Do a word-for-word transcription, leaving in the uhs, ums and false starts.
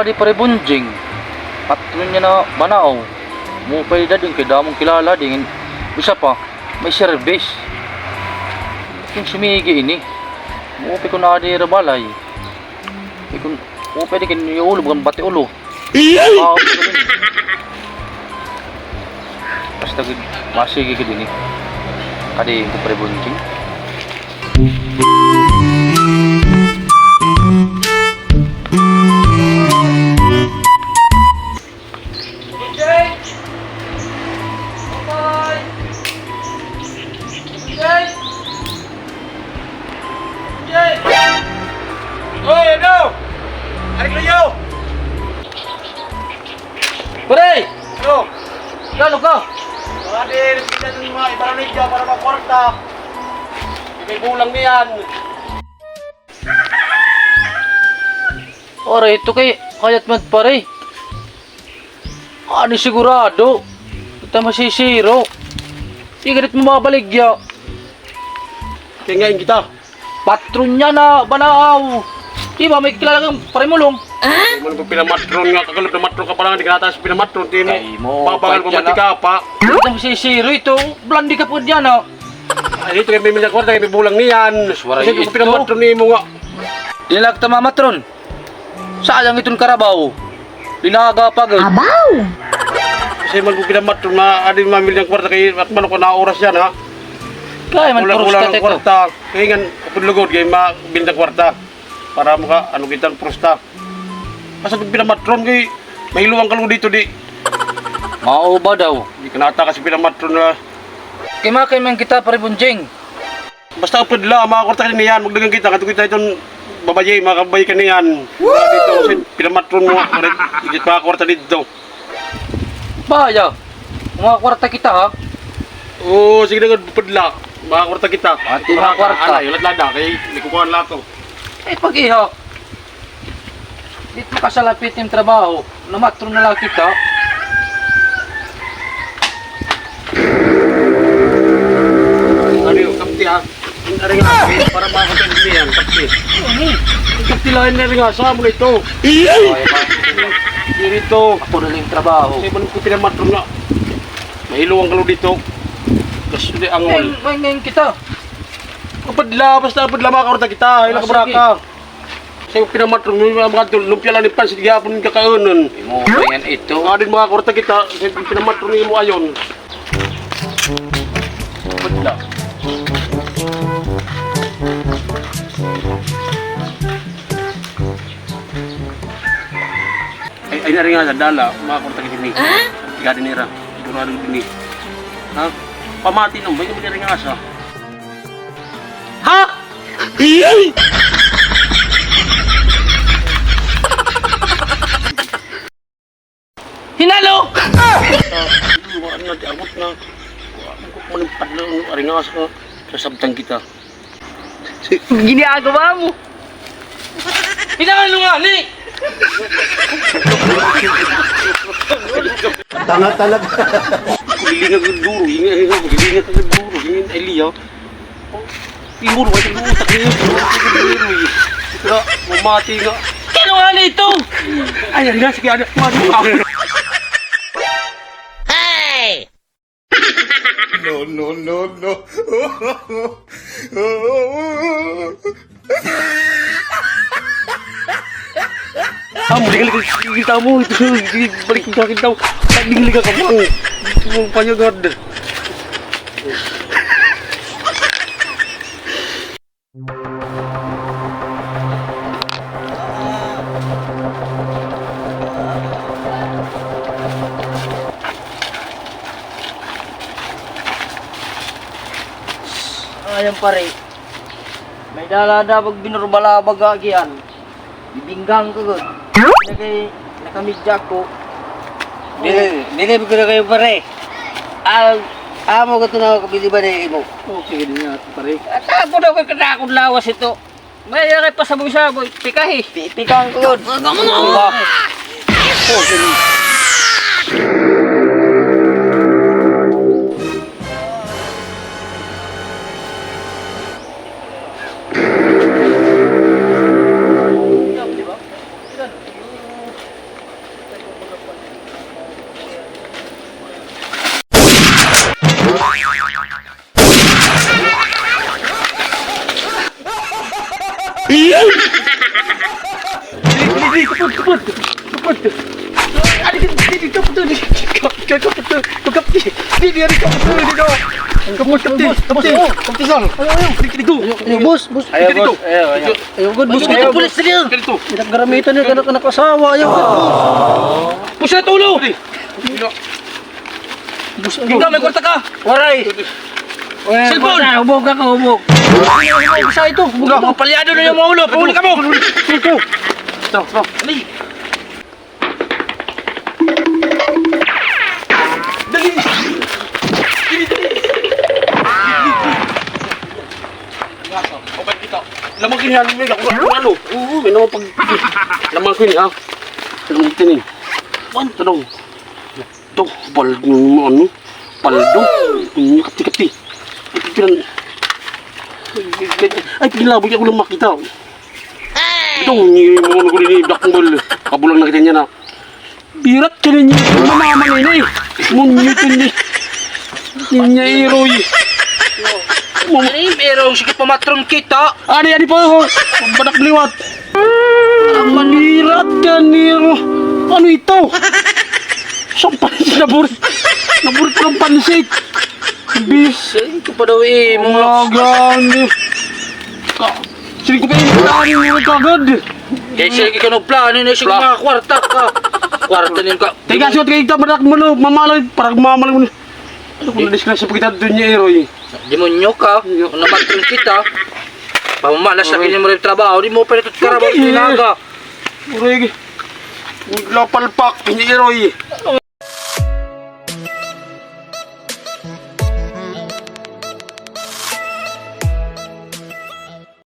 Adi, Pare Bonjing. Patron niyan na Banao. Maupay dida ini kay damo kilala dida. Usa pa, may service. Kun sumigi ini, maupay kun adi ha balay. Kun maupay dida kay ulo, bukan bati ulo. Iya! Ah, okay. Basta gud, masigi gud ini. Adi ko, Pare Bonjing. Hoy, ano? Ari kayo! Pare! Ano? Nag-aano ka? Pare, nagkita ng mga ibaranay dyan para makwarta. May bulang niyan. Aray, ito kay kayat man, pare. Ani sigurado. Kita masisiro. Di ka dit mababaligya. Kay ngayon kita. Patron niya na, Banao. Di ba, may kilala kang Pare Mulong? Ay, man ko pinamatron nga, kakalap na matron ka pa lang, di ka natas pinamatron, di mo. Ay, mo, babagal pa man, di ka pa. Ito masisiro ito. Blandi ka po dyan, ha? Ay, ito kay may milyang kwarta, kay may bulang niyan. Suwaray. Kasi ito ko pinamatron ni mo nga. Di na lang kita mamatron. Sayang iton karabaw. Linaga pa gud. Abaw! Kasi man ko kinamatron nga adi mamili ng kwarta kay at man ako na oras yan, ha? Kaya man wala, puros wala ka ng ito. Kwarta. Kaya nga, kapag lugod, kaya mabili ng kwarta. Para maka, ano, kitang prusta. Kasi pag pinamatron kay, mahiluan ka lang dito, di. Mao ba daw? Di ka nata kasi pinamatron na. Kay makay man kita, Pare Bonjing. Basta upod la, mga kwarta ka niyan, magdagan kita, kadto kita iton babayi, mga kabayi ka niyan. Woo! Dito, kasi pinamatron mo, mga kwarta dito. Baya, mga kwarta kita, ha? Oo, sige na, upod la, mga kwarta kita. Pati mga kwarta. Ano, ilat lada, kay may kukuha na ako. Eh, pag-iha. Di makasalapit im trabaho. Namatron na la kita. Ano yun? Kapti, ha? Yung aring aso, para makakita niyan, kapti. Kapti lain na rin nga, sa mo na ito. Dito. Ako na lang trabaho. Kasi man ko pinamatron nga. Mahiluan ka lo dito. Gusto di angol. May, may ngayon kita. Kapadla, basta padla, mga kaurta kita. Ay, ah, nakabaraka. Sige. Sa pinamatron mo, mga tol, lumpia lang ni pansit, gihapon kakaunon. Imo pa yan ito. Nga din mga kwarta kita, sa pinamatron mo ayon. Wala. Ay, ay, nari nga sa dala, mga kwarta kita ni. Ha? Tiga din nira. Sigurado din ni. Ha? Pamati nung, may kami nari nga sa. Ha? Hinalo! Ano na, di abot na. Manimpat na ang aringas ko. Sasabtan kita. Ginagawa mo. Hinalo nga ni! Tanga talaga. Gilingan ko duro, gilingan ko duro, gilingan ko duro, gilingan ko duro. Siguro, ay, utak niya. Nga, mamati nga. Kano nga nito? Ay, ay, nga, sige, ano, ano, ano. Hey! No, no, no, no. Amo, dingli ka, kita mo, ito, balik sa akin daw. Dingli ka, kamang. Ito, panyagad. Ayan, pare. May dala dapat binurbala baga kiyan. Bibinggang ko gud. Naka, nakamidya ko. Dili, dili ko na kayo, pare. Al, amo ko tinaw ko bili ba na imo? Okay, dili na, pare. At ako daw kay katakot lawas ito. May yari pa saboy-saboy, pikahi. Pi-, pikang ko gud. Diba? Oh, sige. Kapti, kapti. Di, di, di, kapti, di, di. Kapti, kapti, kapti, sir. Ayaw, ayaw. Dito, dito. Ayaw, boss, boss. Ayaw, dito, boss. Ayaw, ayaw. Ayaw, good, boss. Ayaw, pulis na yan. Dito. Pinaggaramitan niya, anak-anak asawa, ayaw. Pusa, tulo. Boss, ikaw, may kwarta ka? Waray. Cellphone. Hubog ka, hubog. Sa ito, hubog ka. Palyado na yung mga ulo. Pahuli ka mo. Ito. Ito, ito. Ali. Dali. Dali, dali. Okay, kita. Lamang kini, ano, may ako, ano? Oo, may naman pag-, lamang kini, ha? Lamang kini. Wan, tanong. Ito, paldo, ano? Paldo. Ini, kati, kati. Ito, pilan. Ay, pinaboy ako lang makita. Ito, ini, mga ano ko rin, eh, Black Mall. Kabulang na kita niya na. Birat ka ninyo. Mamaman ini. Munyo ito ni. Ninya Iroy. Ano yung Iroy? Sige, pamatron kita. Ani, ani po. Badak liwat. Birat ka, Nero. Ano ito? Isang pansit, naburit. Naburit ko ng pansit. Bis. Saan ka pa daw, eh, mga gani. Sige ko kayo, plano mo kagad. Kaya sige ka, no, plano na siya, mga kwarta ka. Kwarta niyo ka. Teka, suot kayo, ito, madak mo, no, mamalay, parang mamalay mo. Ano kung nadisgrasya pa kita doon niya, Iroy? Demonyo ka, kung namatron kita, pamamalas na kanya mo rin trabaho, di mo pa ito trabaho, tinaga. Uray, lapalpak, hindi, Iroy.